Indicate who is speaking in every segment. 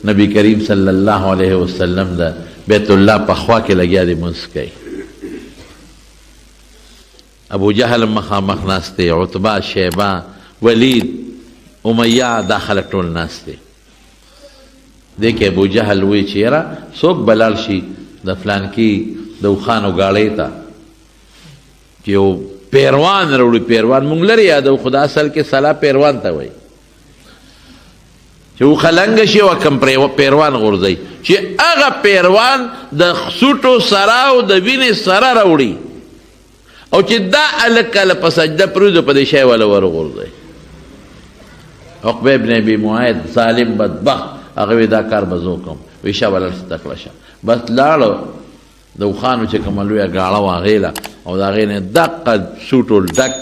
Speaker 1: نبی کریم صلی الله علیه وسلم د بیت الله په خوا کې لګیا دی مونځ کوي. ابو جهل مخامخ ناست دی، عتبه، شیبه، ولید، امیه، دا خلک ټول ناست دي. دې کې ابو جهل وایي چې یاره څوک به لاړ شي د فلانکي د اوښانو ګاړۍ ته چې یو پیروان راوړي. پیروان مونږ لرې یادو، خو دا اصل کې سلا پیروان ته وایي چې اوښه لنګه شي او کم پیروان غورځوي، چې هغه پیروان د سوټو سره او د وینې سره راوړي، او چې دا هلک کله په سجده پرېوځي په دې شی والا ورغورځوي. عقبه ابن ابي معیط ظالم بدبخت هغه وایي دا کار به زه وکړم. وایي شه ولاړ شه، تکړه شه. بس لاړو د اوښانو چې کومه لویه ګاړه وه هغې له، او د هغې نه دقه سوټو ډک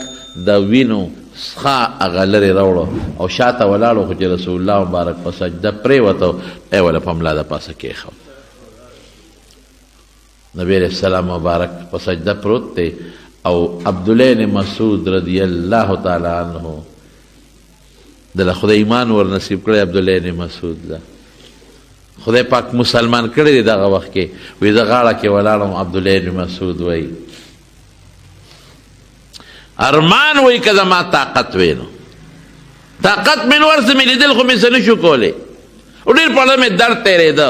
Speaker 1: د وینو څخه هغه لرې راوړو او شاته ولاړو. خو چې رسول الله مبارک په سجده پرېوتو، ای وله په ملا د پاسه کېښود. نبی علیه السلام مبارک په سجده پروت دی او عبدالله بن مسعود رضی الله تعالی عنه د له خدای ایمان ور نصیب کړی. عبدالله بن مسعود له خدای پاک مسلمان کړی دی دغه وخت کې. وایي زه غاړه کې ولاړم، عبدالله بن مسعود وایي ارمان وایي که زما طاقت وی، نو طاقت مې نو هر څه مې لیدل خو مې څه نه شو کولی او ډېر په اړه مې درد تېرېده.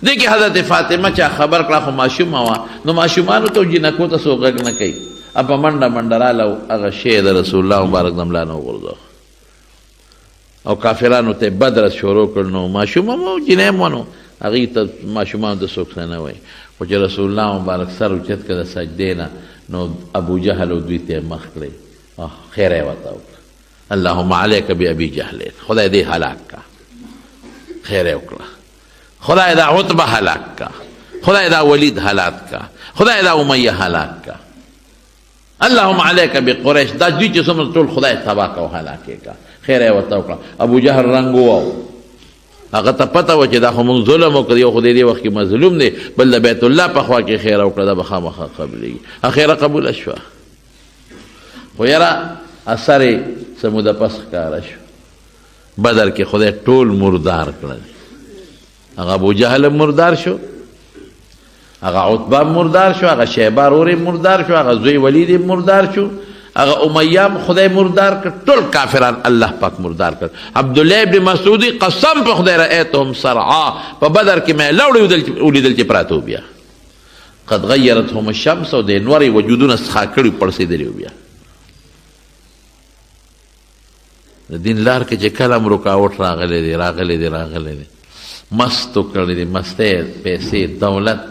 Speaker 1: دې کې حضرت فاطمه چا خبر کړه، خو ماشومه وه، نو ماشومانو ته او جینکو ته څوک غږ نه کوي. په منډه منډه راله او هغه شی د رسول الله مبارک د ملا نه وغورځاوه او کافرانو ته یې بد رد شروع کړ. نو ماشومه وه، جینۍ هم وه، نو هغوی ته ماشومانو ته څوک څه نه وایي. خو چې رسول الله مبارک سر اوچت کړ د سجدې نه، نو ابو جهل او دوی ته یې مخ کړې، خیره یې ورته وکړه، اللهم علیک بأبي جهل، خدای دې هلاک کا. خیره یې وکړه، خدای دا عتبه هلاک کا، خدای دا ولید هلاک کا، خدای دا امیه هلاک کا، اللهم علیک بقریش، دا دوی چې څومره ټول خدای تباه کا او هلاک یې کا. خیره یې ورته وکړه. ابو جهل رنګ وواو، هغه ته پته وه چې دا خو موږ ظلم وکړ، یو خو دې وخت کې مظلوم دی، بل د بیت الله په خوا کې خیره وکړه، دا به خامخا قبلېږي. خیره قبوله شوه، خو یاره اثر یې څه موده پس ښکاره شو. بدر کې خدای ټول مردار کړل، هغه ابو جهل مردار شو، هغه عتبه مردار شو، هغه شیبه ورور مردار شو، هغه زوی ولید مردار شو، هغه امیه خدای مردار کړ، ټول کافران الله پاک مردار کړ. عبدالله ابن مسعود قسم په خدای رأیتهم صرعا، په بدر کې مې لوړې ولیدل چې پراته وو، بیا قد غیرتهم الشمس، او د نورې وجودونه څخه کړي پړسېدلي وو. بیا د دین لار کې چې کله هم رکاوټ راغلی دی، راغلی دی، راغلی دی، مستو کړی دی، مستۍ، پیسې، دولت،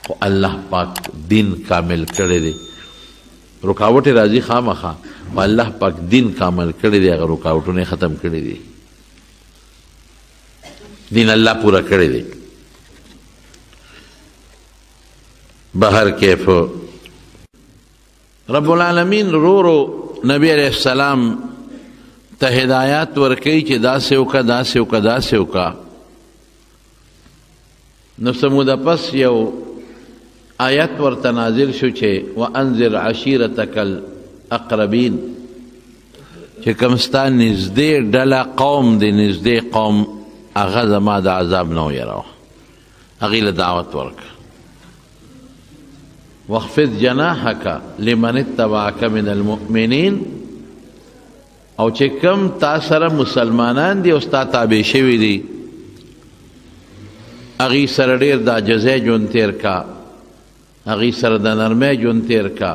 Speaker 1: خو الله پاک دین کامل کړی دی. رکاوټ راځي خامخا، خو الله پاک دین کامل کړی دی، هغه رکاوټونه ختم کړی دی، دین الله پوره کړی دی. بهر کیف رب العالمین رو رو نبی علیہ السلام ته هدایات ورکوي چې داسې وکړه، داسې وکړه، داسې وکړه. نو څه موده پس یو آیت ورته نازل شو چې وانذر عشیرتک الاقربین، چې کوم ستا نږدې ډله قوم دی، نږدې قوم، هغه زما د عذاب نه ویروه، هغې له دعوت ورکړه. واخفض جناحک لمن اتبعک من المؤمنین، او چې کوم تا سره مسلمانان دي او ستا تابع شوي دي، هغوی سره ډېر د عاجزۍ ژوند تېر کا، هغوی سره د نرمۍ ژوند تېر کا،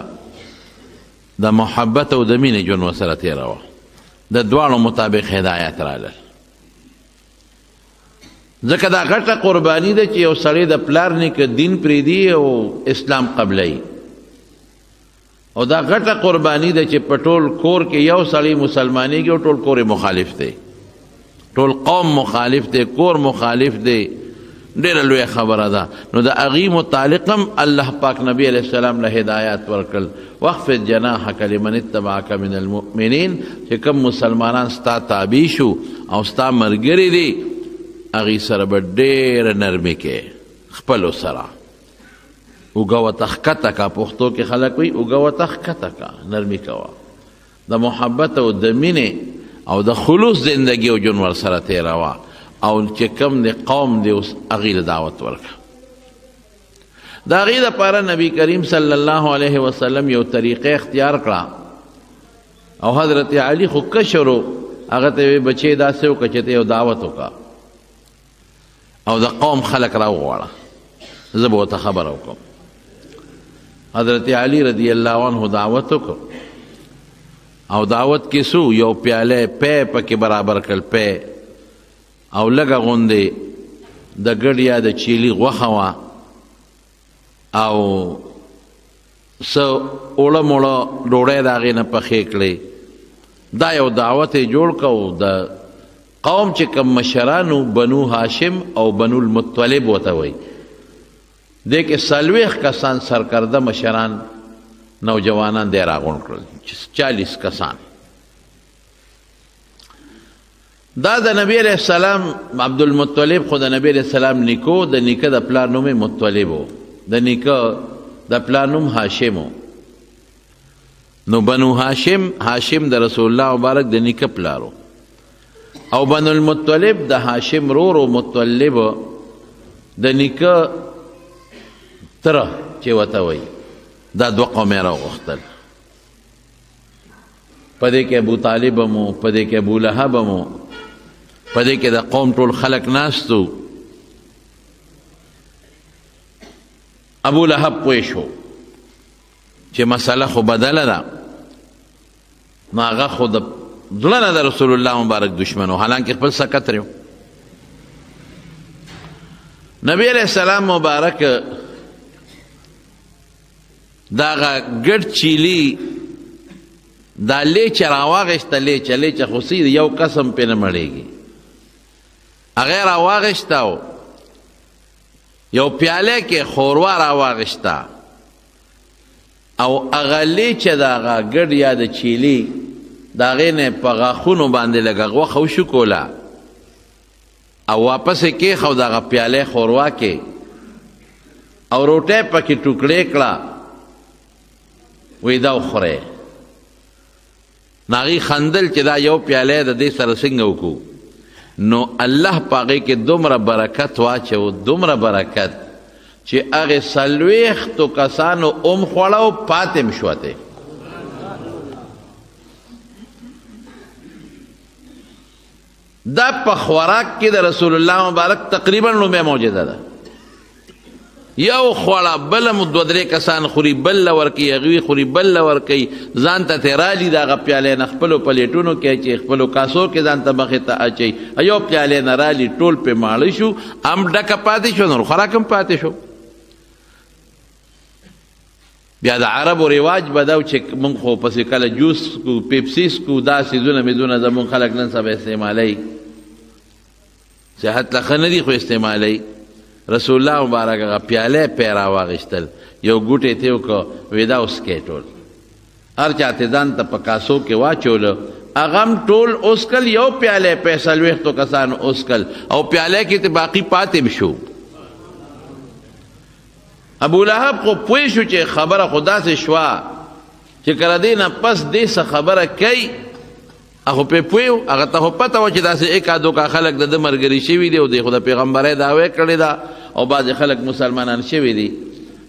Speaker 1: د محبت او د مینې ژوند ورسره تېروه. د دواړو مطابق هدایت رالل، ځکه دا غټه قرباني ده چې یو سړی د پلار نیکه دین پرېږدي او اسلام قبلوي، او دا غټه قرباني ده چې په ټول کور کې یو سړی مسلمانېږي او ټول کور مخالف دی، ټول قوم مخالف دی، کور مخالف دی، ډېره لویه خبره ده. نو د هغې متعلق هم الله پاک نبی علیه السلام له هدایات ورکړل، واخفض جناحک لمن اتبعک من المؤمنین، چې کوم مسلمانان ستا تابع شو او ستا ملګري دي، هغې سره به ډېره نرمي کوې، خپلو سره اوږه ورته ښکته کا. پښتو کې خلک وایي اوږه ورته ښکته کا، نرمي کوه، د محبت او د مینې او د خلوص زندگی او ژوند ورسره تېروه. او چې کوم دی قوم دی اوس هغې له دعوت ورکړه. د هغې دپاره نبی کریم صلی الله علیه وسلم یو طریقه اختیار کړه او حضرت علی خو کشر و، هغه ته وی بچې داسې وکړه چې ته یو دعوت وکړه او د قوم خلک راوغواړه، زه به ورته خبره وکړم. حضرت علی رضی الله عنه دعوت وکړ او دعوت کې سو یو پیاله پی پکې برابر کړل، پی او لږه غوندې د ګډ یا د چیلي غوښه وه او څه اوړه موړه ډوډۍ د هغې نه پخې کړې. دا یو دعوت یې جوړ کړ او د قوم چې کوم مشرانو بنو هاشم او بنو المطلب ورته وایي، دې کې 40 کسان سرکرده مشران نوجوانان دی راغونډ کړل، 40 کسان. دا د نبی علیه السلام عبدالمطلب خو د نبی علیه السلام نیکو، د نیکه د پلار نوم یې مطلب و، د نیکه د پلار نوم هاشم و. نو بنو هاشم، هاشم د رسول الله مبارک د نیکه پلار و، او بنو المطلب د هاشم رور و، مطلب د نیکه تره چې ورته وایي. دا دوه قومه یې راوغوښتل. په دې کې ابو طالب هم و، په دې کې ابو لهب هم و، په دې کې د قوم ټول خلک ناست وو. ابو لهب پوه شو چې مسله خو بدله ده، نو هغه خو د زړه نه د رسول الله مبارک دښمن و، حالانکه خپل سکه ترې و. نبی علیه السلام مبارک دغه ګډ چیلي دا لیچه راواغېسته، لیچه لیچه خو څه یو کس هم پرې نه مړېږي، هغه یې راواغېسته او یو پیاله کې ښوروا راواغېسته او هغه لیچه د هغه ګډ یا د چیلي د هغې نه په غاښونو باندې لږه غوښه وشوکوله او واپس یې کېښود هغه پیاله ښوروا کې او روټۍ پکې ټوکړې کړه، وایي دا وخورئ. نو هغوی خندل چې دا یو پیاله د دې سره څنګه وکړو. نو الله په هغې کې دومره برکت واچو، دومره برکت چې هغې 40 کسانو هم خوړه او پاتې هم شوه ترې. دا په خوراک کې د رسول الله مبارک تقریبا لومړی معجزه ده. یو خوړه بل هم دوه درې کسان خوري، بل له ورکوي، هغوی خوري، بل له ورکوي، ځان ته ترې رالي د هغه پیالې نه خپلو پلیټونو کې اچوي، خپلو کاسو کې ځان ته مخې ته اچوي، یو پیالې نه رالي، ټول پرې ماړه شو، هم ډکه پاتې شو، نور خوراک هم پاتې شو. بیا د عربو رواج به دا و چې موږ خو پسې کله جوس کو، پیپسي څکو، دا څیزونه میزونه زموږ خلک نن سبا استعمالوي، صحت له ښه نه دي خو استعمالوي. رسول الله مبارک هغه پیاله پی راواغېستل، یو ګوټی ترې وکړ، وایي دا وڅکئ ټول. هر چا ته ځان ته په کاسو کې واچولو، هغه هم ټول وڅکل، یو پیاله پی 40 کسانو وڅکل او پیاله کې ته باقي پاتې هم شو. ابو لهب خو پوه شو چې خبره خو داسې شوه چې که له دې نه پس دې څه خبره کوي، هغه پرې پوه و، هغه ته خو پته وه چې داسې اکا دوکا خلک د ده ملګري شوي دي او دی خو د پیغمبرۍ دعوی کړې ده او بعضې خلک مسلمانان شوي دي.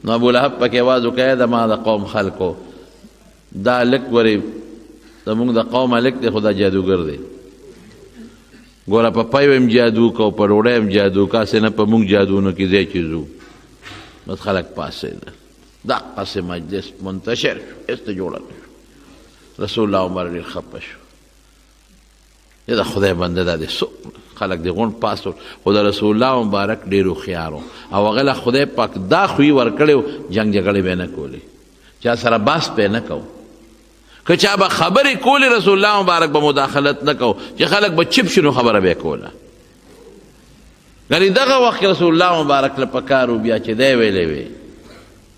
Speaker 1: نو ابو لهب پکې اواز وکړ، ای د ما د قوم خلکو، دا هلک ګورې زموږ د قوم هلک دی خو دا جادوګر دی، ګوره په پیو هم جادو کو، په ډوډۍ هم جادو کا، هسې نه په موږ جادو نه کړي ځای چې ځو. بس خلک پاڅېدل، دقسې مجلس منتشر شو، هېڅ ته جوړه نه شو. رسول الله عمر ډېر خپه شو، د خدای بنده دا دې څوک خلک دې غونډ پاڅول. خو د رسول الله مبارک ډېر هوښیار و او هغه له خدای پاک دا خوی ورکړی و، جنګ جګړې به یې نه کولې، چا سره بحث به یې نه کوو، که چا به خبرې کولې رسول الله مبارک به مداخلت نه کوو، چې خلک به چپ شي نو خبره به یې کوله. یعنې دغه وخت کې رسول الله مبارک له پکار و بیا چې دی ویلی وی،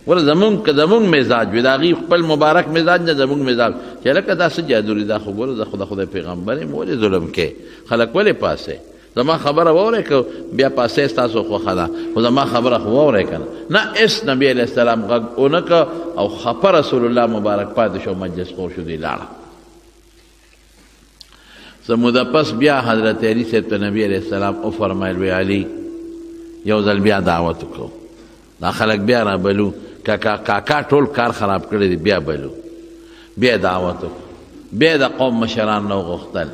Speaker 1: ګوره زمونږ که زمونږ مزاج وي، د هغوی خپل مبارک مزاج نه زمونږ مزاج چې لکه دا څه جادو دی، دا خو ګوره زه خو د خدای پیغمبر یم، ولې ظلم کوې، خلک ولې پاسې، زما خبره واورئ که بیا پاسې ستاسو خوښه ده، خو زما خبره خو واورئ که نه. نه، هېڅ نبي علیه السلام غږ ونه کړ او خفه رسول الله مبارک پاتې شو، مجلس خور شو، دی لاړه. څه موده پس بیا حضرت علی صاحب ته نبی علیه السلام وفرمایل، وی علی یو ځل بیا دعوت وکړو، دا خلک بیا رابلو، کاکا کاکا ټول کار خراب کړی دی، بیا بلو، بیا دعوت وکړو، بیا د قوم مشران راوغوښتل.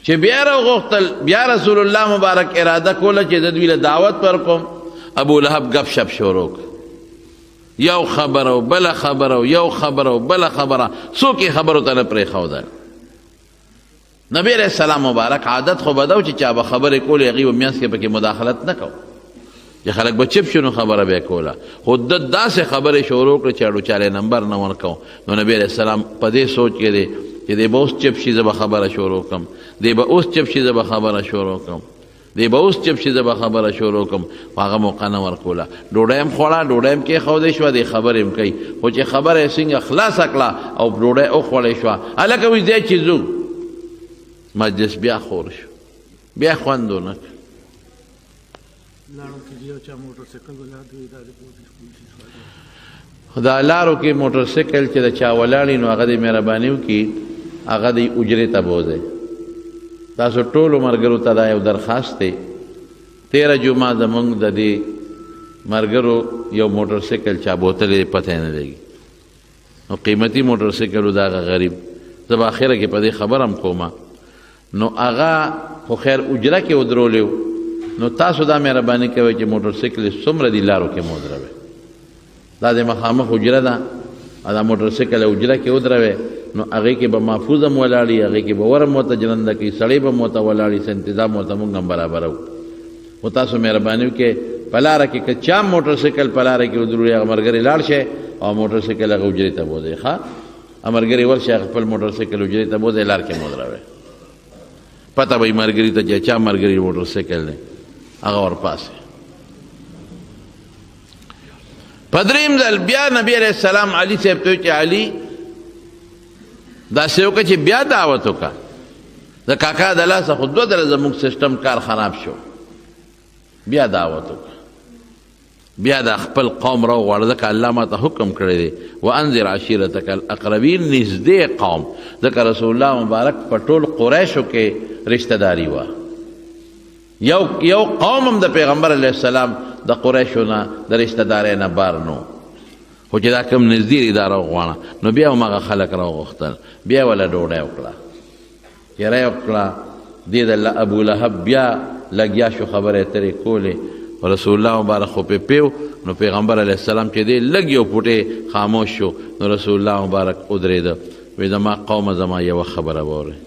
Speaker 1: چې بیا راوغوښتل، بیا رسول الله مبارک اراده کوله چې د دوی له دعوت ورکوم. ابو لهب ګپ شپ شروع کړ، یو خبره او بله خبره او یو خبره او بله خبره، څوک یې خبرو ته نه پرېښودل. نبی علیه السلام مبارک عادت خو به دا و چې چا به خبرې کولې هغوی به منځ کې پکې مداخلت نه کوو، چې خلک به چپ شي نو خبره به یې کوله، خو ده داسې خبرې شروع کړې چې اړو چاله نمبر نه ورکوو. نو نبی علیه السلام په دې سوچ کې دی چې دی به اوس چپ شي زه به خبره شروع کړم، دی به اوس چپ شي زه به خبره شروع کړم، دی به اوس چپ شي زه به خبره شروع کړم. خو هغه موقع نه ورکوله، ډوډۍ هم خوړه، ډوډۍ هم کېښودې شوه، دی خبرې هم کوي، خو چې خبره یې څنګه خلاصه کړه او ډوډۍ وخوړې شوه، هلکه وایي ځای چې ځو، مجلس بیا خور شو، بیا خوند ونه کړ. دا لارو کې موټر سایکل چې د چا ولاړ نو هغه دې مهرباني وکړي، هغه دې اجرې ته بوځئ. تاسو ټولو ملګرو ته دا یو درخواست دی، تېره جمعه زموږ د دې ملګرو یو موټر سایکل چا بوتلی دی، پته یې نه لګي، نو قیمتي موټر سایکل و د هغه غریب، زه به اخره کې په دې خبره هم کوم. نو هغه خو خیر اجره کې ودرولی و، نو تاسو دا مهرباني کوئ چې موټر سایکل یې څومره دي لارو کې مه ودروئ. دا د مخامخ حجره ده، دا موټر سایکل حجره کې ودروئ، نو هغې کې به محفوظ هم ولاړ وي، هغې کې به ور هم ورته ژرنده کوي، سړی به هم ورته ولاړ وي، څه انتظام ورته مونږ هم برابروو. خو تاسو مهرباني وکړئ په لاره کې که چا موټر سایکل په لاره کې ودرولي، هغه ملګری لاړ شئ او موټر سایکل هغه حجرې ته بوځئ. ښه، ملګری ورشي هغه خپل موټر سایکل حجرې ته بوځئ، لار کې مو ودروئ. پته به یې ملګري ته چې چا ملګري موټر سایکل دی، هغه ورپاسي. په دریم ځل بیا نبی علیه السلام علي صاحب ته وویل چې علي داسې وکړه چې بیا دعوت وکړه، د کاکا د لاسه خو دوه ځله زموږ سیسټم کار خراب شو، بیا دعوت وکړه، بیا د خپل قوم راوغواړه، ځکه الله ما ته حکم کړی دی وانذر عشیرتک الاقربین، نږدې قوم، ځکه رسول الله مبارک په ټول قریشو کې رشته داري وه. یو قوم هم د پیغمبر علیه السلام د قریشو نه د رشته دارۍ نه بار نو، خو چې دا کوم نږدې دی دا راوغواړه. نو بیا هم هغه خلک راوغوښتل، بیا وله ډوډۍ وکړه، چې را یې وکړه دې د ابو لهب بیا لګیا شو خبرې اترې کولې. رسول الله مبارک خو پې پیو، نو پیغمبر علیه السلام چې دی لږ یو پوټې خاموش شو، نو رسول الله مبارک ودرېده، وایي زما قومه زما یوه خبره واورئ.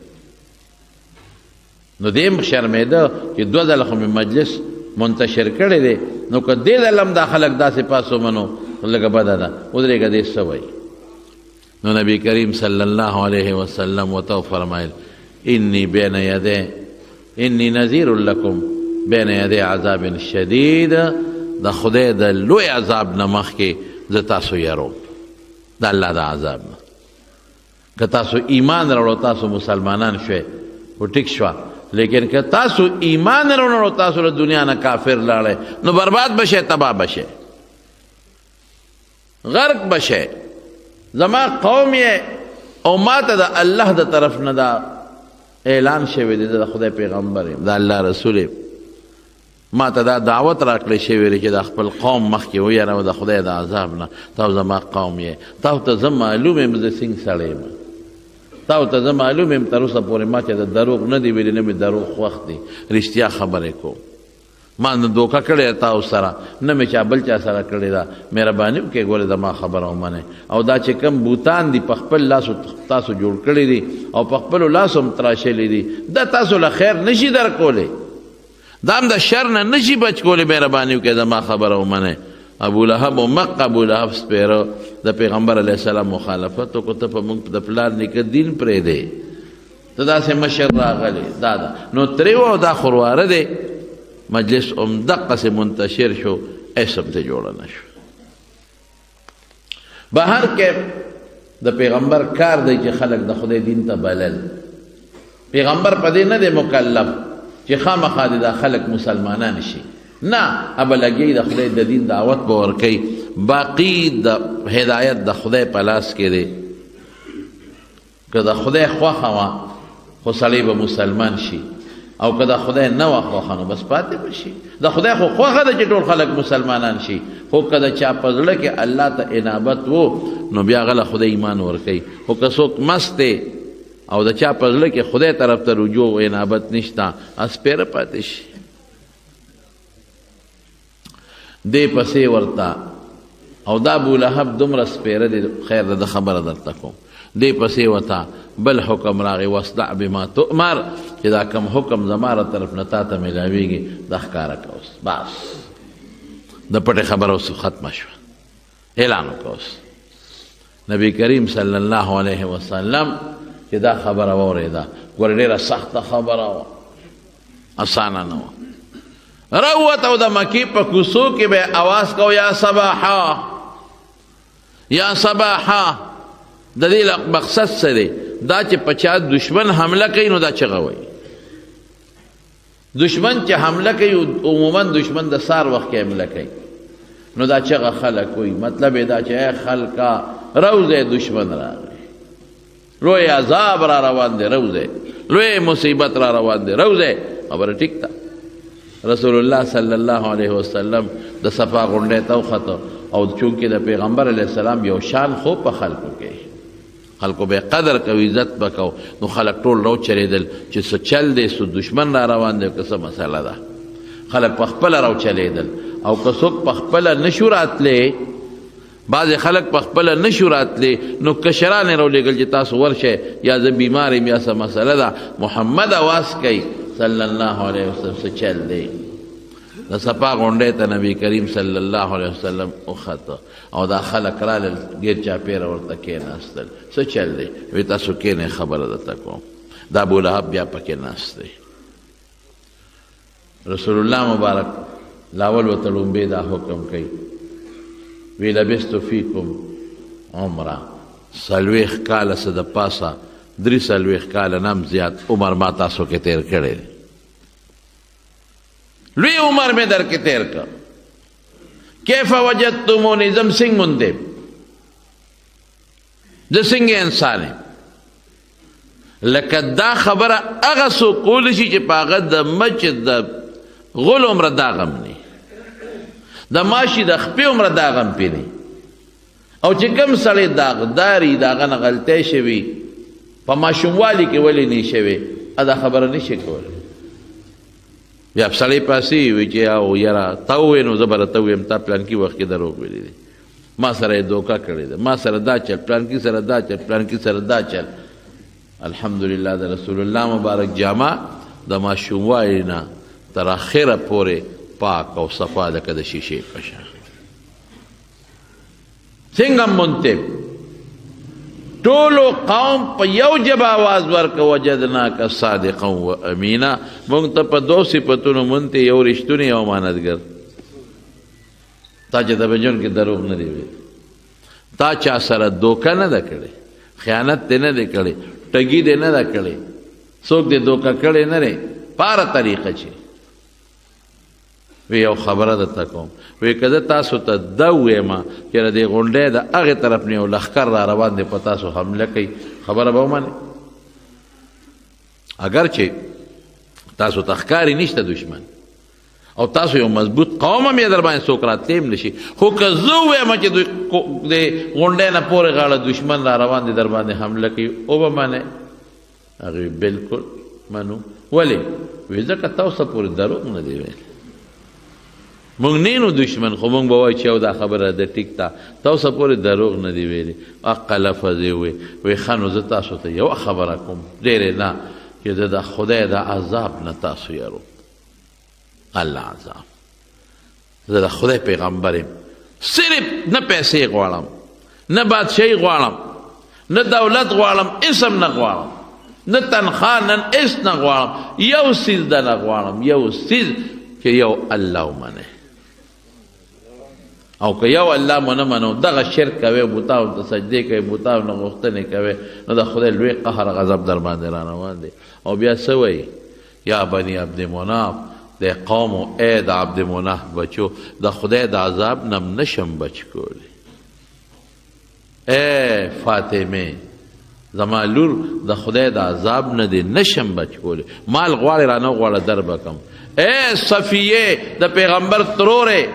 Speaker 1: نو دی هم شرمېده چې دوه ځله خو مې مجلس منتشر کړی دی، نو که دې ځل هم دا خلک داسې پاس ومنو لږه بده ده، ودرېږه دې څه وایي. نو نبی کریم صلی الله علیه وسلم ورته وفرمایل انی بین یدی انی نذیر لکم بین یدی عذاب شدید، د خدای د لوی عذاب نه مخکې زه تاسو یروم، د الله د عذاب نه. که تاسو ایمان راوړو تاسو مسلمانان شوئ خو ټیک شوه، لیکن که تاسو ایمان راوړو تاسو له دنیا نه کافر لاړئ نو برباد به شئ، تباه به شئ، غرق به شئ. زما قوم یې او ما ته د الله د طرف نه دا اعلان شوی دی، زه د خدای پیغمبر یم، د الله رسول یم، ما ته دا دعوت راکړی شوی دی چې د خپل قوم مخکې ویروه د خدای د عذاب نه. تاسو زما قوم یې، تاسو ته زه معلوم یم زه څنګه سړی یم، تاسو ته زه معلوم یم تر اوسه پورې ما چې د دروغ نه دی ویلي، نه مې دروغ خوښ دي، رښتیا خبرې کوم. ما نه دوکه کړې تاسو سره، نه مې چا بل چا سره کړې ده، مهرباني وکړئ ګورې زما خبره ومنئ. او دا چې کوم بوتان دي په خپل لاسو تاسو جوړ کړي دي او په خپلو لاسو هم تراشلي دي، دا تاسو له خیر نشي درکولی، دا هم د شر نه نشي بچ کولی، مهرباني وکړئ زما خبره ومنئ. ابو لهب او مق ابو لهب سپېره د پیغمبر علیه السلام مخالفت وکړو، ته په موږ د پلار نیکه دین پرېږدې، ته داسې مشر راغلی دا ده. نو ترې وه دا خورواره دی، مجلس هم دقسې منتشر شو، هېڅ هم ترې جوړه نه شو. بهر کې د پیغمبر کار دی چې خلک د خدای دین ته بلل. پیغمبر په دې نه دی مکلف چې خامخا دې دا خلک مسلمانان شي، نه، ابه لګي د خدای د دین دعوت به ورکوي، باقي د هدایت د خدای په لاس کې دی. که د خدای خوښه وه خو سړی به مسلمان شي، او که د خدای نه وه خوښه نو بس پاتې به شي. د خدای خو خوښه ده چې ټول خلک مسلمانان شي، خو که د چا په زړه کې الله ته انابت وو نو بیا هغه له خدای ایمان ورکوي. خو که څوک مست دی او د چا په زړه کې خدای طرف ته رجوع او انابت نشته، سپېره پاتې شي. دې پسې ورته او دا ابو لهب دومره سپېره دی، خیر ده خبره درته کوم. دې پسې ورته بل حکم راغی، واصدع بما تؤمر، چې دا کم حکم زما له طرف نه تا ته میلاویږي دا ښکاره که اوس. بس د پټې خبره اوس ختمه شوه، اعلان وکړه اوس. نبی کریم صلی الله علیه وسلم چې دا خبره واورېده، ګوره ډېره سخته خبره وه، اسانه نه وه. راووت او د مکې په کوڅو کې به یې اواز کو، یا صباحا یا صباحا. د دې مقصد څه دی؟ دا چې په چا دشمن حمله کوي نو دا چغه وایي. دشمن چې حمله کوي، عموما دشمن د سار وخت کې حمله کوي، نو دا چغه خلک وایي. مطلب یې دا چې ای خلکه راوځئ، دشمن راغی، لوی عذاب را روان دی، راوځئ، لوی مصیبت را روان دی، راوځئ. خبره ټیک ده. رسول الله صلی الله علیه وسلم د صفا غونډۍ ته وخته، او چونکې د پیغمبر علیه السلام یو شان خو په خلکو کې، خلکو به قدر کوي، عزت به کو، نو خلک ټول راوچلېدل چې څه چل دی، څه دشمن را روان دی، که څه مسله ده. خلک په خپله راوچلېدل، او که څوک په خپله نشو راتلی، بعضې خلک په خپله نشو راتلی، نو کشران یې راولېږل چې تاسو ورشئ، یا زه بیمار یم یا څه مسله ده. محمد اواز کوي صلی الله علیه وسلم، څه چل دی؟ د صفا غونډۍ ته نبی کریم صلی الله علیه وسلم وخته، او دا خلک رالل، ګیر چاپېره ورته کښېناستل. څه چل دی؟ وی تاسو کښېنئ، خبره درته کوم. دا ابو لهب بیا پکې ناست دی. رسول الله مبارک لاول ورته ړومبی دا حکم کوي، وی لبست فیکم عمره، 40 کاله څه د پاسه 43 کاله نه هم زیات عمر ما تاسو کې تېر کړی دی، لوی عمر مې در کې تېر کړ. کیف وجدتموني، زم څنګه موندم، زه څنګه انسان یم؟ لکه دا خبره هغه څوک کولی شي چې په هغه د مچ د غول عمره دا غم نه، د ماشي د خپې عمره دا غم پې نه، او چې کوم سړی داغداري، د هغه نه غلطی شوي په ماشوموالي کې ولې نه شوی، دا خبره نه شي کولی. بیا سړی پاسې وي چې او یاره تا ووایې نو زه به درته ووایم تا پلانکي وخت کې دروغ ویلي دي، ما سره یې دوکه کړې ده، ما سره دا چل، پلانکي سره دا چل، پلانکي سره دا چل. الحمدلله د رسول الله مبارک جامه د ماشوموالي نه تر اخره پورې پاک او صفا لکه د شیشې په شان. څنګه منتب ټولو قوم په یو ژبه اواز ورکړ، وجدناک صادقا و امینا. موږ ته په دوو صفتونو مونتې، یو رښتونی یو امانتګر. تا چې د په ژوند کې دروغ نه دی ویلي، تا چا سره دوکه نه ده کړې، خیانت دې نه دی کړی، ټګي دې نه ده کړې، څوک دې دوکه کړی نه دی، په هره طریقه چې وی یو خبره درته کوم، وی که زه تاسو ته دا ووایم چې د دې غونډۍ د هغې طرف نه یو لښکر را روان دی په تاسو حمله کوي، خبره به ومنئ؟ اګر چې تاسو ته ښکاري نشته دښمن، او تاسو یو مضبوط قوم هم یې در باندې څوک راتلی هم نه شي، خو که زه ووایم چې د غونډۍ نه پورې غاړه دښمن را روان دی در باندې حمله کوي، وبه منئ؟ هغوی بالکل منو. ولې؟ وی ځکه تاسو پورې دروغ نه دی ویلی، مونږ نه نو دښمن، خو مونږ به وایو چې او دا خبره ده ټیک ده، تاسو پورې دروغ نه دی ویلی. حق لفظ یې ووی، وی ښه نو زه تاسو ته یوه خبره کوم، ډېرې نه، چې زه د خدای د عذاب نه تاسو یارو، الله عذاب، زه د خدای پیغمبر یم، صرف نه پیسې غواړم، نه بادشاهي غواړم، نه دولت غواړم، هېڅ هم نه غواړم، نه تنخوا، نن هېڅ نه غواړم، یو څیز د نه غواړم، یو څیز چې یو الله ومنئ. او که یو الله مو نه منو، دغه شرک کوي، بوتانو ته سجدې کوي، بوتانو نه غوښتنې کوي، نو د خدای لوی قهر غضب در باندې را روان دی. او بیا څه وایي؟ یا بني عبد مناف، د قومو ای د عبد مناف بچو، د خدای د عذاب نه هم نشم بچ کولی. ای فاطمې، زما لور د خدای د عذاب نه دی نشم بچ کولی، مال غواړې رانه غواړه در به کم. ای صفیه د پیغمبر ترورې،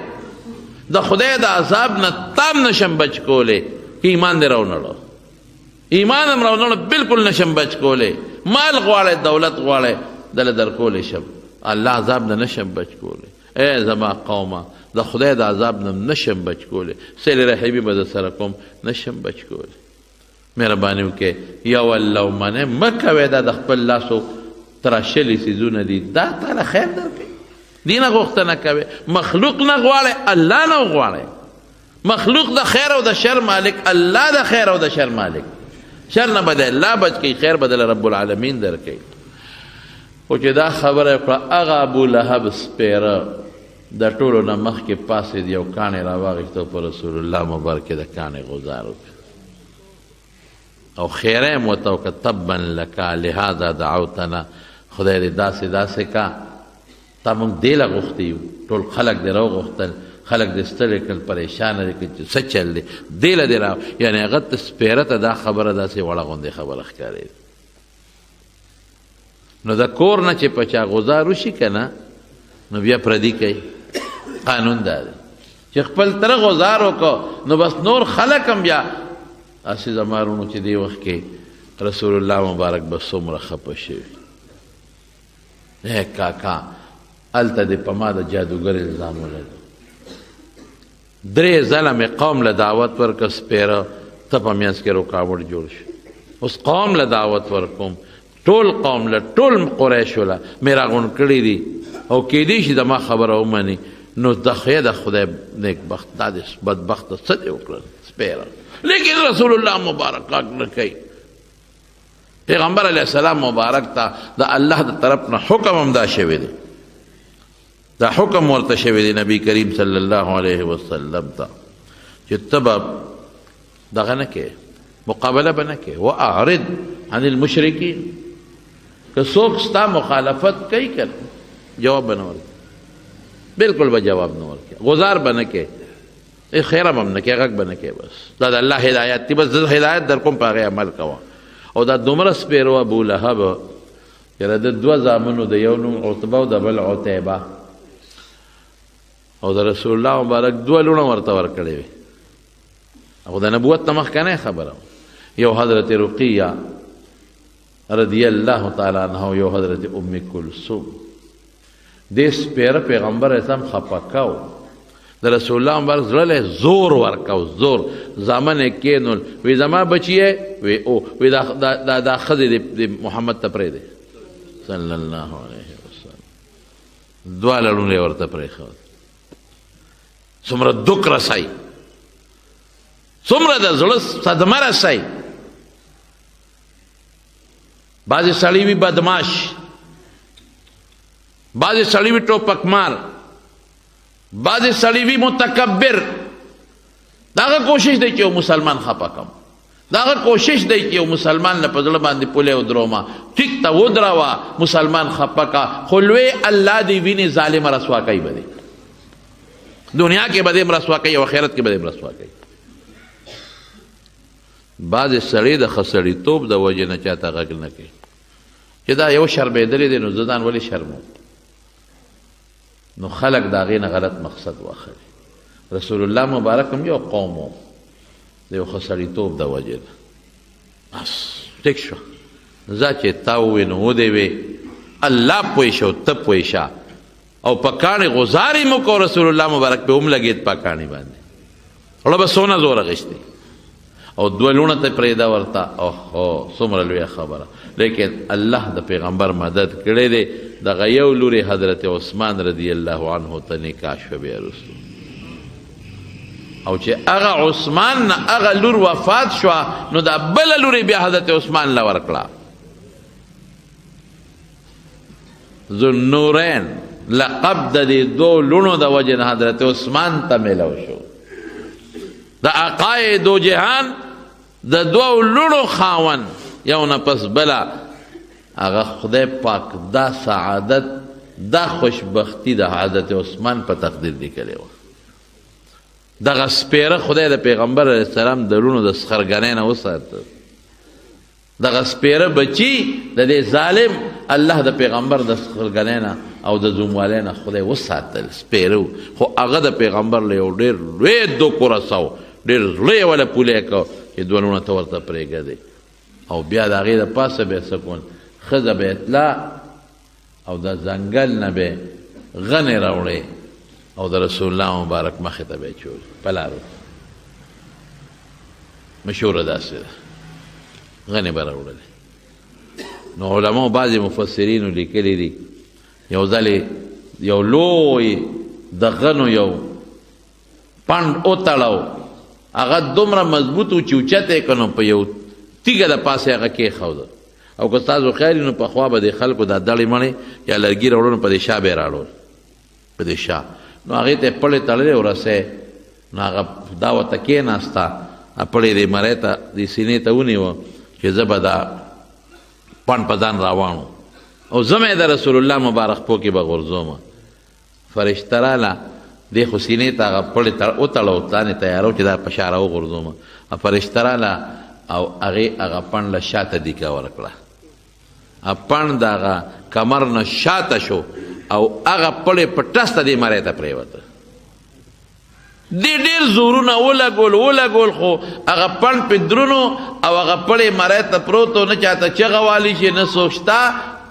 Speaker 1: د خدای د عذاب نه تام نشم بچ کولی، که ایمان دې راونړو، ایمان هم راونړو، بالکل نشم بچ کولی، مال غواړې دولت غواړې دله درکولی شم، الله عذاب نه نشم بچ کولی. ای زما قومه د خدای د عذاب نه نشم بچ کولی، سیل رحیمي به در سره کوم، نشم بچ کولی، مهرباني وکړئ یو الله ومنئ، مه کوئ دا د خپل لاسو تراشلي څیزونه دي، دا تاله خیر درکوي، دې نه غوښتنه کوئ، مخلوق نه غواړئ الله نه غواړئ، مخلوق د خیر او د شر مالک، الله د خیر او د شر مالک، شر نه به د الله بچ کوي، خیر به د رب العالمین درکوي. خو چې دا خبره کړه هغه ابو لهب سپېره د ټولو نه مخکې پاڅېد، یو کاڼی راواخیست او په رسول الله مبارک یې د کاڼي غوزار وکړ او خیره یې ورته وکړه، تبا لک لهذا دعوتنا، خدای دې داسې داسې کا، تا موږ دې له غوښتي یو، ټول خلک دې راوغوښتل، خلک دې ستړي کړل، پریشانه دې کړل چې څه چل دی، دې له دې را، یعنې هغه ته سپېره ته دا خبره داسې وړه غوندې خبره ښکارېده. نو د کور نه چې په چا غوزار وشي که نه نو بیا پردي کوي، قانون دا دی چې خپل تره غوزار وکړو نو بس نور خلک هم بیا هسې زما وروڼو چې دې وخت کې رسول الله مبارک به څومره خفه شوي، ای کاکا هلته دې په ما د جادوګر الزام ولګو، درې ځله مې قوم له دعوت ورکړ، سپېره ته په منځ کې رکاوټ جوړ شو، اوس قوم له دعوت ورکوم، ټول قوم له ټول قریشو له مې راغونډ کړي دي او کیدای شي د ما خبره ومني، نو د خدای د خدای نیکبخت دا دې بدبخته څه دې وکړل سپېره. لیکن رسول الله مبارک غږ نه کوي، پیغمبر علیه السلام مبارک ته د الله د طرف نه حکم هم دا شوی دی، دا حکم ورته شوی دی نبی کریم صلی الله علیه وسلم ته چې ته به دغه نه کوې، مقابله به نه کوې، واعرض عن المشرکین، که څوک ستا مخالفت کوي که جواب به نه ورکوي، بالکل به جواب نه ورکوي، غزار به نه کوي، خیره به هم نه کوي، غږ به نه کوي، بس دا د الله هدایت دی، بس زه هدایت در کوم په هغې عمل کوه. او دا دومره سپېرو ابو لهب چې د دوه زامنو د یو نوم عتبه او د بل عتیبه، او د رسول الله مبارک دوه لوڼه ورته ورکړې وې، او د نبوت نه مخکنۍ خبره، یو حضرت رقیه رضی الله تعالی عنها، یو حضرت ام کلثوم. دې سپېره پیغمبر اسلام خفه کاو، د رسول الله مبارک زړه له زور ورکاو، زور زامن یې کېنول، وی زما بچی یې، وی او وی دا دا دا ښځې دې محمد ته پرېږدی صلی الله علیه وسلم، دواړه لوڼه یې ورته پرېښودل. څومره دوک رسوي، څومره د زړه صدمه رسوي. بعضې سړي وي بدماش، بعضې سړي وي ټوپکمار، بعضې سړي وي متکبر، دغه کوشش دی چې یو مسلمان خفه کړم، دغه کوشش دی چې یو مسلمان له په زړه باندې پولې ودرومه، ټیک ته ودروه، مسلمان خفه کا، خو لوی الله دې ویني ظالم رسوا کوي به دی، دنیا کې به دې رسوا کوي او آخرت کې به دې رسوا کوي. بعضې سړی د خسړیتوب د وجې نه چاته غږ نه کوي چې دا یو شرمېدلی دی نو زه ځان ولې شرموم، نو خلک د هغې نه غلط مقصد واخلي. رسول الله مبارک هم یو قوم و د یو خسړیتوب د وجې نه، بس ټیک شوه، ځه چې تا ووې نو ودې وې، الله پوه شه او ته پوه شه، او په کاڼي غوزار یې مو وکړ، رسول الله مبارک پې هم لګېد په کاڼي باندې، وړه به څونه زور اخیستی او دوه لوڼه ته پرېږده ورته، اوهو څومره لویه خبره. لیکن الله د پیغمبر مدد کړی دی، دغه یو لور حضرت عثمان رضی الله عنه ته نکاح شوه بیا وروسته، او چې هغه عثمان نه هغه لور وفات شوه نو دا بله لور یې بیا حضرت عثمان له ورکړه. ذوالنورین لقب د دې دوو لوڼو د وجې نه حضرت عثمان ته میلاو شو. د آقای دو جهان د دوو لوڼو خاوند یو نه پس بله، هغه خدای پاک دا سعادت دا خوشبختی د حضرت عثمان په تقدیر لیکلې وه. دغه سپېره خدای د پیغمبر علیه السلام د لوڼو د سخرګنۍ نه وساته. دغه سپیره بچی د دې ظالم الله د پیغمبر د خلګنۍ نه او د زوموالۍ نه خدای وساتل. سپیره خو هغه د پیغمبر له یو ډېر لوی دوک ورساو، ډېر زړه یې وله پولی کړ چې دوه لوڼه ته ورته پرېږدې. او بیا د هغې د پاسه به یې څه کول، ښځه به یې تله او د ځنګل نه به غنې راوړې او د رسول الله مبارک مخې ته به یې چول په لارو. مشهوره داسې ده، غنې به راوړلې. نو علماو بعضې مفسرینو لیکلي دي یو ځلې یو لوی د غنو یو پنډ وتړو، هغه دومره مضبوط و چې اوچت یې کړ نو په یو تیږه د پاسه هغه کېښوده. او که ستاسو خیال وي نو پخوا به د خلکو دا دړې مړې یا لرګي راوړل نو په دې شا به یې راوړل، په دې شا. نو هغې ته یې پړې تړلې ورسې، نو هغه دا ورته کېناسته، پړې دې مرۍ ته دې سینې ته ونیوه چې زه به دا پنډ په ځان راواڼو او زه مې د رسول الله مبارک پښو کې به غورځوم. فرشته راله، دې خو سینې ته هغه پړې وتړو، ځان یې تیارو چې دا په شا راوغورځوم. فرشته راله او هغې هغه پنډ له شاته دیکه ورکړه، پنډ د هغه کمر نه شاته شو او هغه پړې په ټسته دې مرۍ ته پرېوته. دې ډېر زورونه ولګول ولګول، خو هغه پنډ پې درونو او هغه پړې مرۍ ته پروت و، نه چاته چغه والی شي نه څوک شته.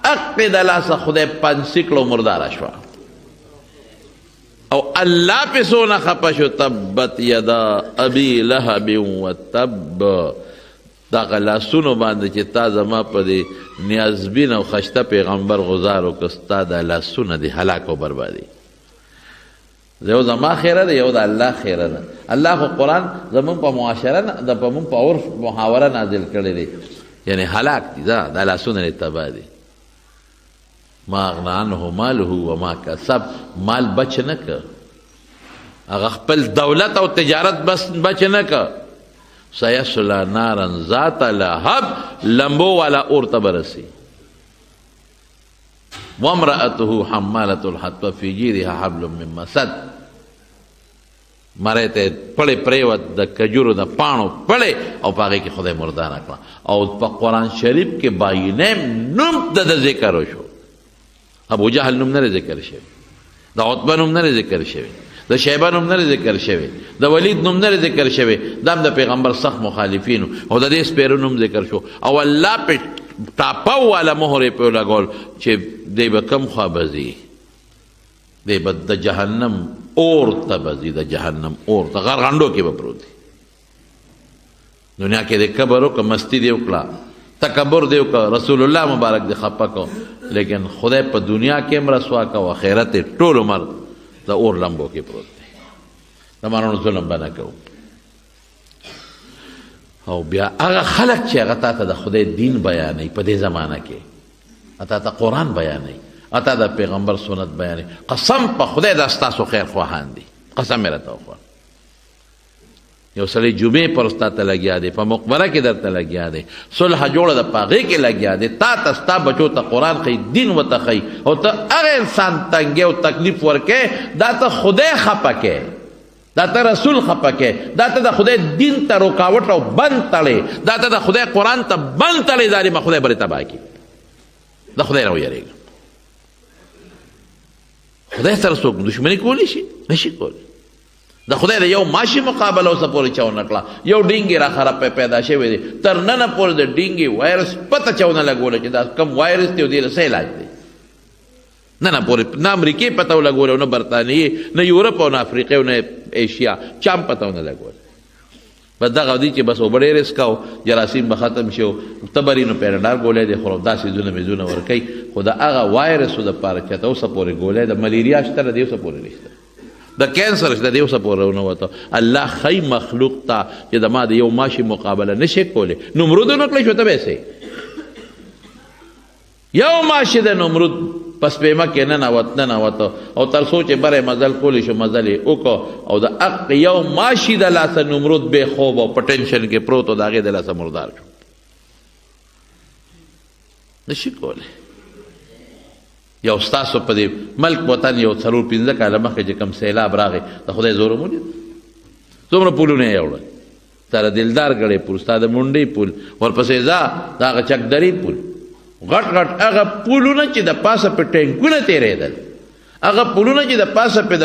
Speaker 1: هقې د لاسه خدای پنسي کړو، مرداره شوه. او الله پې څونه خفه شو، تبت یدا ابي لهب وتب. دغه لاسونو باندې چې تا زما په دې نیازبین او خشته پیغمبر غزار وکړ، ستا دا لاسونه دې هلاک او بربادي. یو زما خیره ده، یو د الله خیره ده. الله خو قرآن زمونږ په معاشره نه، د په مونږ په عرف محاوره نازل کړی دی، یعنی هلاک دي، دا لاسونه دې تباه دي. ما اغنا عنه ماله وما کسب، مال بچ نه که، هغه خپل دولت او تجارت بس بچ نه که. سیصلی نارا ذات لهب، لمبو والا اور ته به رسي. وامرأته حمالة الحطب في جیدها حبل من مسد. مرۍ ته یې پړی پرېوت، د کجورو د پاڼو پړی، او په هغې کې خدای مرداره کړه. او په قرآن شریف کې باینه نوم د ده ذکر وشو. ابو جهل نوم نه دی ذکر شوی، د عتبه نوم نه دی ذکر شوی، د شیبه نوم نه دی ذکر شوی، د ولید نوم نه دی ذکر شوی. دا هم د پیغمبر سخت مخالفین او د دې سپیرو نوم ذکر شو. او الله پې ټاپه واله مهر یې پرې ولګول چې دی به کوم خوا به ځي، دی به د جهنم اور ته به ځي، د جهنم اور ته غرغنډو کې به پروت دی. دنیا کې دې کبر وکړه، مستی دې وکړه، تکبر دې وکړه، رسول الله مبارک دې خفه کړ، لیکن خدای په دنیا کې هم رسوا کړ او آخرت یې ټول عمر د اور لمبو کې پروت دی. د مانونو ظلم به نه کوو. او بیا هغه خلک چې هغه تا ته د خدای دین بیانوي په دې زمانه کې، تا ته قرآن بیانوي، تا د پیغمبر سنت بیانوي، قسم په خدای دا ستاسو خیر خواهان دي. قسم یې راته وخوړ. یو سړی جمعې پر ستا ته لګیا دی، په مقبره کې درته لګیا دی، صلح جوړه ده په هغې کې لګیا دی، تا ته ستا بچو ته قرآن ښیي، دین ورته ښیي، او ته هغه انسان تنګې او تکلیف ورکې، دا ته خدای خفه کې، دا ته رسول خفه کې، دا ته د خدای دین ته رکاوټ او بند تړې، دا ته د خدای قرآن ته بند تړې، ظالمه خدای به دې تباه کړي. د خدای نه ویرېږه. خدای سره څوک دښمني کولی شي؟ نشي کولی. د خدای د یو ماشي مقابله اوسه پورې چا ونه کړه. یو ډینګي را خراب پیدا شوی دی، تر ننه پورې د ډینګي وایرس پته چا ونه لګوله چې دا کوم وایرس دی او دې له څه علاج دی. ننه پورې نه امریکې پته ولګوله، نه برطانیې، نه یورپ او نه افریقې او نه ایشیا، چا هم پته ونه لګوله. بس دغه دی چې بس اوبه ډېرې څکاو، جراثیم به ختم شي، تبري نو پینډار ګولۍ دی خورو، داسې ځونه مېزونه ورکوي. خو د هغه وایرسو دپاره چې ته اوسه پورې ګولۍ د ملیریا شته، د دې اوسه پورې نشته، د کینسر شته، د دې اوسه پورې ونه وته. الله ښیي مخلوق ته چې د ما د یو ماشي مقابله نشي کولی. نمرود ونه کړی شو، ته به یې څه؟ یو ماشي د نمرود په سپېمه کې ننوت، ننوت او تر څو چې بری مزل کولی شو مزل یې وکړ، او د حق یو ماشي د لاسه نمرود بې خوب او په ټینشن کې پروت او د هغې د لاسه مردار شو. نشي کولی. یو ستاسو په دې ملک وطن یو څلور پنځه کاله مخکې چې کوم سیلاب راغی، د خدای زور مو ولید، څومره پولونه یې وړل، ستا د دلدار ګړې پول، ستا د مونډې پول، ورپسې ځه د هغه چکدرې پول، غټ غټ هغه پولونه چې د پاسه پې ټینکونه تېرېدل، هغه پولونه چې د پاسه پې د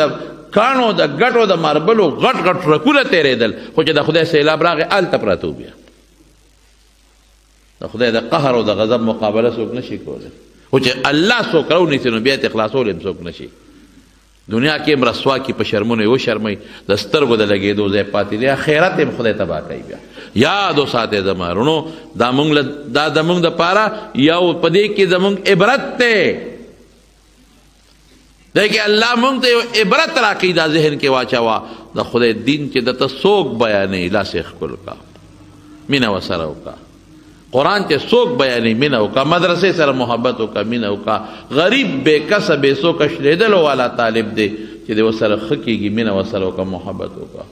Speaker 1: کاڼو د ګټو د ماربلو غټ غټ ټرکونه تېرېدل، خو چې د خدای سیلاب راغی هلته پراته وو. بیا د خدای د قهر او د غضب مقابله څوک نه شي کولی، خو چې الله څوک راونیسي نو بیا ترې خلاصول هم څوک نه شي. دنیا کې هم رسوا کړي، په شرمونو یې وشرموي، د سترګو د لګېدو ځای پاتې دی، آخرت یې هم خدای تباه کوي. بیا یاد وساتئ زما وروڼو، دا مونږ دا زمونږ دپاره یو په دې کې زمونږ عبرت دی، دی کې الله مونږ ته یو عبرت راکوي. دا ذهن کې واچوه د خدای دین چې درته څوک بیانوي لاس یې ښکل کړه، مینه ورسره وکړه. قرآن چې څوک بیانوي مینه وکړه، مدرسې سره محبت وکړه، مینه وکړه. غریب بې کسه بې څوکه شلېدلو والا طالب دی چې دی ورسره ښه کېږي، مینه ورسره وکړه، محبت وکړه.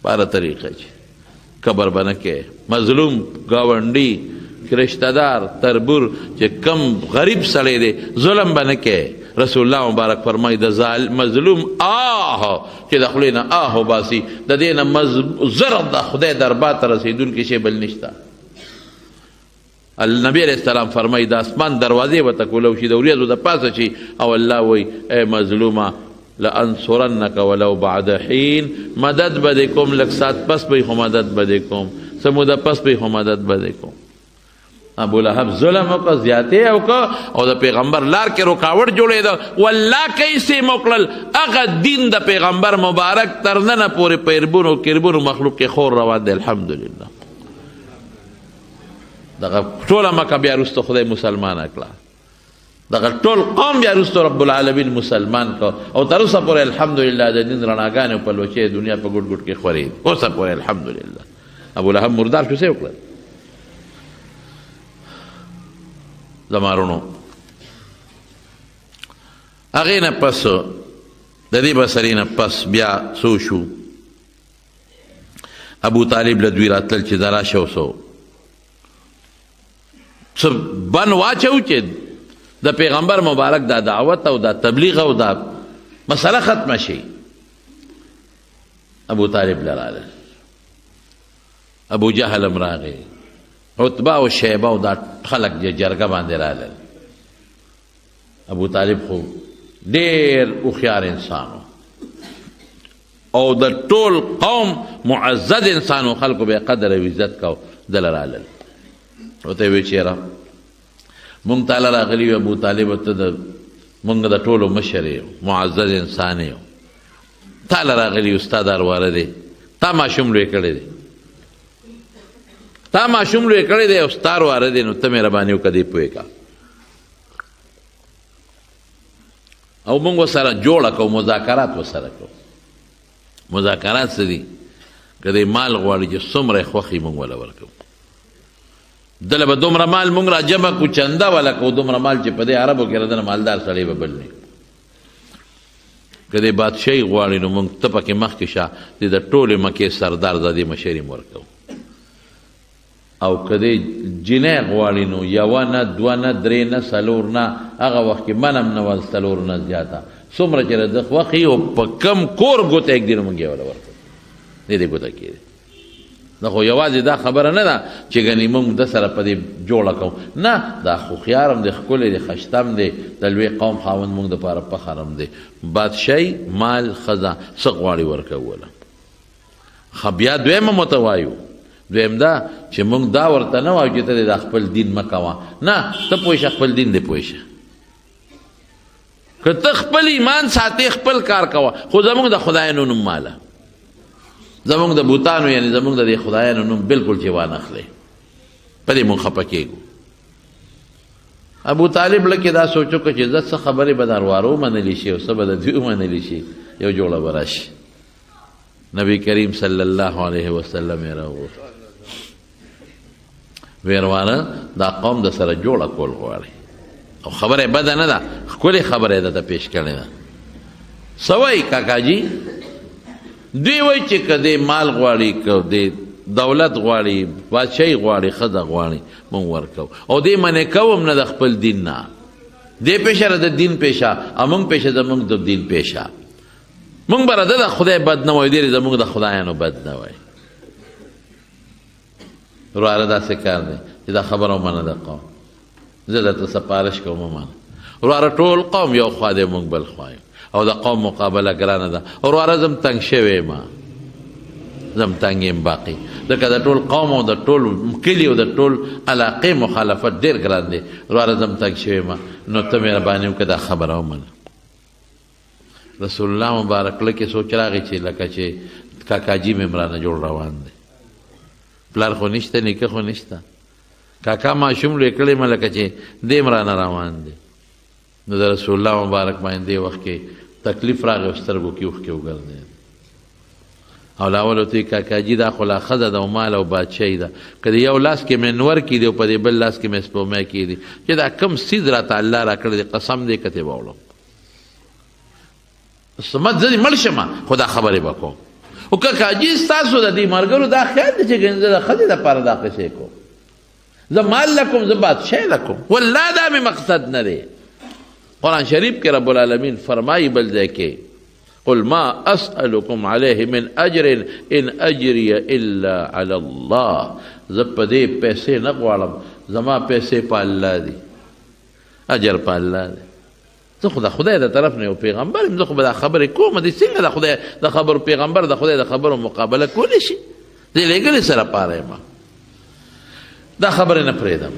Speaker 1: په هره طریقه چې قبر به نه کوې، مظلوم ګاونډي رشته دار تربور چې کم غریب سړی دی ظلم به نه کوې. رسول الله مبارک فرمایي د مظلوم آه چې د خولې نه آه وباسي، د دې نه زر د خدای دربار ته رسېدونکی شی بل نشته. النبي علیه السلام فرمایي د اسمان دروازې به ته کولو شي، د وریځو د پاسه شي، او الله وایي ای مظلومه لانصرنک ولو بعد حین، مدد به دې کوم، لږ ساعت پس به خو مدد به دې کوم، څه موده پس به خو مدد به دې کوم. ابو لهب ظلم وکړ، زیاتی وکړ، او د پیغمبر لار کې رکاوټ جوړېده. والله کیسې مو کړل، هغه دین د پیغمبر مبارک تر ننه پورې په اربونو کربونو مخلوق کې خور روان دی، الحمدلله. دغه ټوله مکه بیا وروسته خدای مسلمانه کړه، دغه ټول قوم بیا وروسته رب العالمین مسلمان کړ، او تر اوسه پورې الحمدلله د دین رڼاګانې په لوچې دنیا په ګوټ ګوټ کې خورې دي، اوسه پورې الحمدلله. ابو لهب مردار شو، څه یې وکړل؟ زما وروڼو هغې نه پس د دې بصرې نه پس بیا څو شو، ابو طالب له دوی راتلل چې دا راشه اوسو څه بن واچو چې د پیغمبر مبارک دا دعوت او دا تبلیغ او دا مسله ختمه شي. ابو طالب له راغلل، ابو جهل هم راغی، عتبه او شیبه او دا خلک چې جرګه باندې راغلل. ابو طالب خو ډېر هوښیار انسان و او د ټول قوم معزز انسان و، خلکو به یې قدر او عزت کو. دله راغلل، ورته یې وویل چې یاره مونږ تاله راغلي یو ابو طالب، ته د مونږ د ټولو مشر یې، معزز انسان یې، تاله راغلي یو، ستا دا ورواره دی، تا ماشوم لوی کړی دی، تا ماشوم لوی کړی دی او ستا ورواره دی، نو ته مهرباني وکړه دې پوه کړه او مونږ ورسره جوړه کوو، مذاکرات ورسره کوو. مذاکرات څه دي؟ که دی مال غواړي چې څومره یې خوښ وي مونږ وله ورکوو، دله به دومره مال مونږ را جمع کړو، چنده وله کوو، دومره مال چې په دې عربو کې ردنه مالدار سړی به بل نه. که دی بادشاهي غواړي نو مونږ ته پکې مخکې شه، دې د ټولې مکې سردار د دې مشري هم ورکوو. او که دی جینۍ غواړي نو یوه نه، دوه نه، درې نه، څلور نه، هغه وخت کې منم نه وه څلور نه زیاته، څومره چې د ده خوښ وي او په کم کور ګوته ږدي نو مونږ یې وله ورکوو، دې دې ګوته کېږي. دا خو یوازې دا خبره نه ده چې ګنې مونږ ده سره په دې جوړه کوو، نه، دا هوښیار هم دی، ښکلی دی، خشته هم دی، د لوی قوم خاوند مونږ دپاره فخر هم دی. بادشاهي، مال، ښځه، څه غواړي ورکوو وله. ښه بیا دویم هم ورته وایو، دویم دا چې مونږ دا ورته نه وایو چې ته دې دا خپل دین مه کوه، نه، ته پوه شه، خپل دین دې پوه شه. که ته خپل ایمان ساتې خپل کار کوه، خو زمونږ د خدایانو نوم ماله، زمونږ د بوتانو یعنې زمونږ د دې خدایانو نوم بالکل چې وانخلې، په دې مونږ خفه کېږو. ابو طالب لکه دا سوچ وکړ چې زه څه خبرې به د اروارو منلی شي او څه به د دوی ومنلی شي، یو جوړه به راشي. نبی کریم صلی الله علیه وسلم یې راوغوښت، ویرواره دا قوم د سره جوړه کول غواړي، او خبره یې بده نه ده، ښکلې خبره یې درته پیش کړې ده. څه وایي کاکاجي؟ دوی وایي چې که دی مال غواړي، که دی دولت غواړي، بادشاهي غواړي، ښځه غواړي، موږ ورکوو، او دی منع کوو هم نه د خپل دین نه. دی پېښه ده د دین پېښه، او موږ پېښه زموږ د دین پېښه. موږ به د خدای بد نه وایو، دی زموږ د خدایانو بد نه وایي. وراره داسې کار دی چې دا خبره ومنه د قوم، زه درته سفارش کوم ومنه. وراره ټول قوم یو خوا دی، موږ بل خوا یو، او د قوم مقابله ګرانه ده. وراره زم تنګ شوی یم، زم تنګ یم باقي، ځکه د ټول قوم او د ټول کلي او د ټول علاقې مخالفت ډېر ګران دی. وراره زم تنګ شوی یم، نو ته مهرباني وکړه دا خبره ومنه. رسول الله مبارک لکه سوچ راغی چې لکه چې کاکاجي مې رانه جوړ روان دی، پلار خو نشته، نیکه خو نشته، کاکا ماشوم لوی کړی مه، لکه چې دی هم رانه روان دی. نو د رسول الله مبارک باندې دې وخت کې تکلیف راغی او سترګو کې اوښکې وګرځېدې. او لاول ورته وایي کاکاجي دا خو لا ښځه ده او مال او بادشاهي ده، که د یو لاس کې مې نور کېدي او په دې بل لاس کې مې سپوږمۍ کېدي، چې دا کوم څیز راته الله راکړی دی قسم دی که ترې به وړم، سمت زه دې مړ شم خو دا خبرې به کوم. خو کاکاجي ستاسو د دې ملګرو دا خیال دی چې ګنې زه د ښځې دپاره دا قصې کوم، زه مال له کوم، زه بادشاهي له کوم، والله دا مې مقصد نه دی. قرآن شریف کې رب العالمین فرمایي بل ځای کې قل ما اسألكم عليه من اجر ان اجري الا على الله، زه په دې پیسې نه غواړم، زما پیسې په الله دي، اجر په الله دی. زه خو د خدای د طرف نه یو پیغمبر یم، زه خو به دا خبرې کوم، دی څنګه د خدای د خبرو پیغمبر د خدای د خبرو مقابله کولی شي؟ زه یې لېږلی څه لپاره یم؟ دا خبرې نه پرېږدم.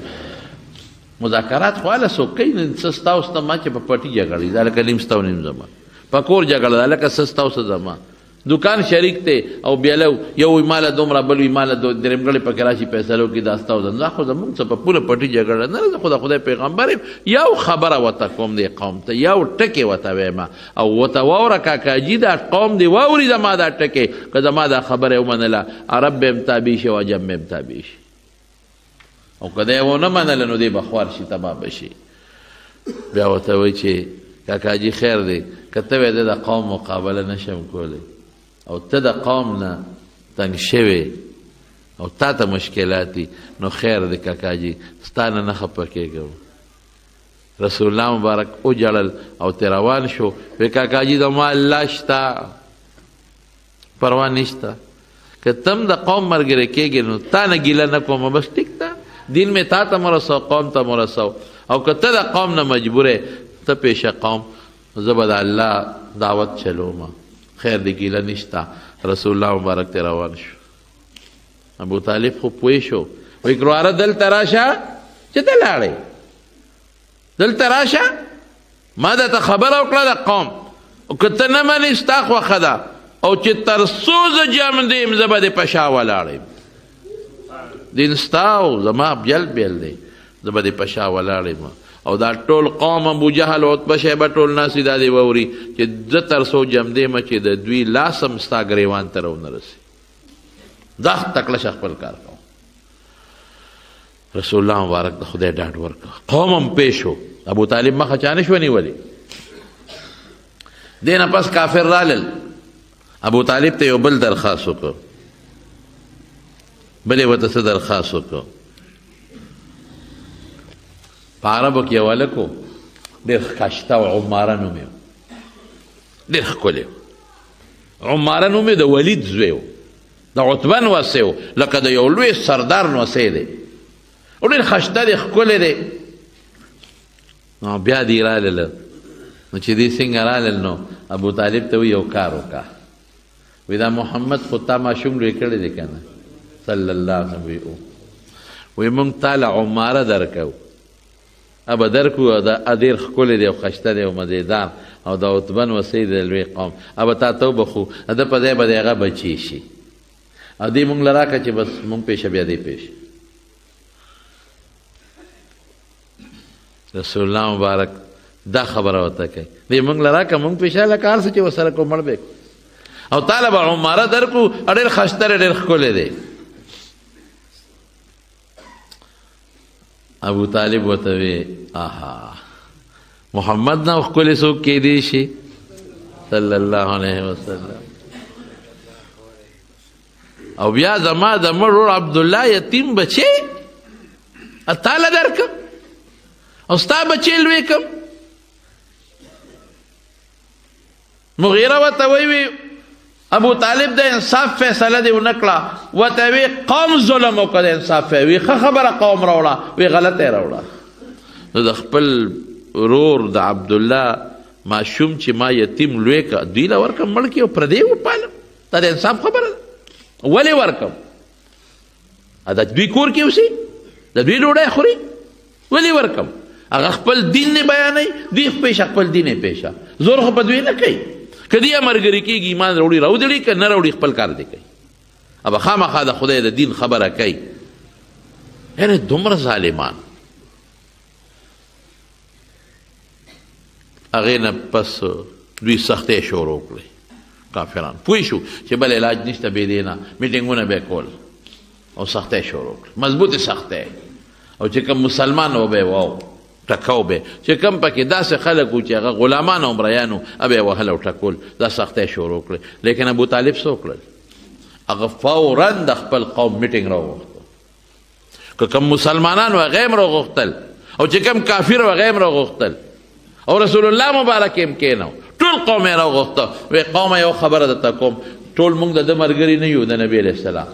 Speaker 1: مذاکرات خو هله څوک کوي، نن څه ستا او ستا ما چې په پټي جګړه دا لکه نیم ستا او نیم زما، په کور جګړه ده لکه څه ستا او څه زما، دکان شریک دی او بیاله یو وایي ماله دومره، بل وایي ماله درېیمګړی پکې راشي فیصله وکړي دا ستا او زما، دا خو زموږ څه په پوره پټي جګړه نه ده، زه خو د خدای پیغمبر یم، یو خبره ورته کوم دې قوم ته، یو ټکی ورته وایم او ورته واوره کاکاجي، دا قوم دې واوري زما دا ټکی، که زما دا خبره یې ومنله عرب به هم تابع شي او عجم به هم تابع شي، او که دی ونه منله نو دی به خوار شي تباه به شي. بیا ورته وایي چې کاکاجي خیر دی، که ته وایې زه د قوم مقابله نشم کولی او ته د قوم نه تنګ شوې او تا ته مشکلات دي، نو خیر دی کاکاجي، ستا نه نه خفه کېږم. رسول الله مبارک وژړل او ترې روان شو، وایي کاکاجي زما الله شته، پروا نشته، که ته هم د قوم ملګری کېږې نو تا نه ګیله نه کوم، بس ټیک ده، دین مې تا ته ورسو، قوم ته ورسو، او که ته د قوم نه مجبور یې ته پېشه قوم، زه به د الله دعوت چلوم، خیر دی ګیله نشته. رسول الله مبارک ته روان شو. ابو طالب خو پوه شو، وایي وراره دلته راشه چې ته لاړې، دلته راشه، ما درته خبره وکړه د قوم، او که ته نه منې ستا خوښه ده، او چې تر څو زه ژوندی یم زه به دې په شا ولاړ یم، دین ستا او زما بېل بېل دی، زه به دې په شا ولاړ یم. او دا ټول قوم ابو جهل عتبه شیبه ټول ناست دي، دا دې واوري چې زه تر څو ژوندی یم چې د دوی لاس هم ستا ګریوان ته راونه رسي، دا تکړه شه خپل کار کوه. رسول الله مبارک د خدای ډاډ ورکړ، قوم هم پېښ شو، ابو طالب مخه چا نه شوه نیولې. دې نه پس کافر رالل، ابو طالب ته یو بل درخواست وکړ، بل یې ورته څه درخواست وکړ. په عربو کې یو هلک و، ډېر ښایسته او عماره نوم یې و، ډېر ښکلی و، عماره نوم یې د ولید زوی و، د عتبه نوسی و، لکه د یو لوی سردار نوسی دی، او ډېر ښایسته دی، ښکلی دی. نو بیا دی رالل، نو چې دی څنګه رالل نو ابو طالب ته وایي یو کار وکړه، وایي دا محمد خو تا ماشوم لوی کړی دی که نه صلی الله علیه وسلم، وایي او وایي موږ تا له عماره درکوو، ابه درکو، دا ډېر ښکلی دی او ښایسته دی او مزېدار او د عتبه نوسی دی لوی قوم، ابه تا ته وبخښو، د ده په ځای به د هغه بچی شي، او دی موږ له راکړه چې بس موږ پېښه بیا دی پېښ. رسول الله مبارک دا خبره ورته کوي، دی موږ له راکړه، موږ پېښه لکه هر څه چې ورسره کوو مړ به یې کړو، او تا له به عماره درکړو، ډېر ښایسته دی، ډېر ښکلی دی. ابو طالب ورته وی آها محمد نه ښکلی څوک کېدی شي صلی الله علیه وسلم، او بیا زما د مړ ورور عبدالله یتیم بچی تا له درکړم او ستا بچی لوی کړم. مغیره ورته وایي ابو طالب د انصاف فیصله دی ونکړه، وته وی قوم ظلم وکړ، انصاف وی ښه خبره قوم راوړه، وی غلطه یې راوړه. نو د خپل ورور د عبدالله ماشوم چې ما یتیم لوی که دوی له ورکړم مړ کړي او پردی وپالم، دا د انصاف خبره ده، ولې ورکړم؟ د دوی کور کې اوسي، د دوی ډوډۍ خوري، ولې ورکم؟ هغه خپل دین نه بیانوي، دوی پېښه خپل دین یې پېښه، زور خو په دوی نه کوي. که دوی مرګري کېږي ایمان راوړي راودړي، که نه راوړي خپل کار دی کوي، ابه خامخا د خدای د دین خبره کوي. یعنې دومره ظالمان. هغې نه پس دوی سختۍ شروع کړې، کافران پوه شو چې بل علاج نشته بې دې نه، میټینګونه به یې کول او سختۍ شروع کړې، مضبوطې سختۍ. او چې کوم مسلمان و به یې واو ټکاو به، چې کوم پکې داسې خلک وو چې هغه غلامان او مریان وو، به یې وهل او ټکول، دا سختۍ شروع کړې. لیکن ابو طالب څه وکړل؟ هغه فورا د خپل قوم میټینګ راوغوښتو، که کوم مسلمانان وو هغه یې هم راوغوښتل، او چې کوم کافر وو هغه یې هم راوغوښتل، او رسول الله مبارک یې هم کښېناو، ټول قوم یې راوغوښته. وی قومه یو خبره درته کوم، ټول موږ د ده ملګري نه یو، د نبي علیه السلام،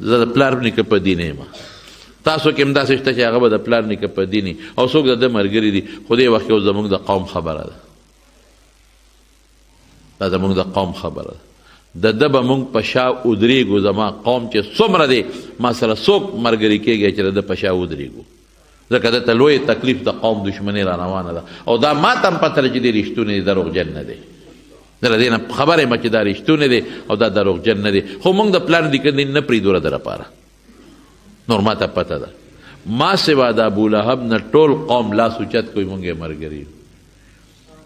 Speaker 1: زه د پلار نیکه په دین یم، تاسو کې هم داسې شته چې هغه به د پلار نیکه په دین او څوک د ده ملګري دي، خو دې وخت کې اوس زموږ د قوم خبره ده، دا زموږ د قوم خبره ده، د ده به موږ په شا ودرېږو، زما قوم چې څومره دی ما سره څوک ملګري کېږي چې د ده په شا ودرېږو، ځکه ده ته لوی تکلیف د قوم دښمني را روانه ده، او دا ما ته هم پته ده چې دی رښتونی دی، دروغجن نه دی، زه له دې نه خبر یم چې دا رښتونی دی او دا دروغجن نه دی، خو موږ د پلار نیکه دین نه پرېږدو د ده لپاره، نور ما ته پته ده. ما سوا د ابو لهب نه ټول قوم لاس اوچت کوي، موږ یې ملګري یو،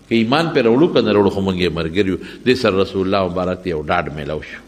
Speaker 1: که ایمان پرې راوړو که نه راوړو، خو موږ یې ملګري یو. دې سره رسول الله مبارک ته یو ډاډ میلاو شو.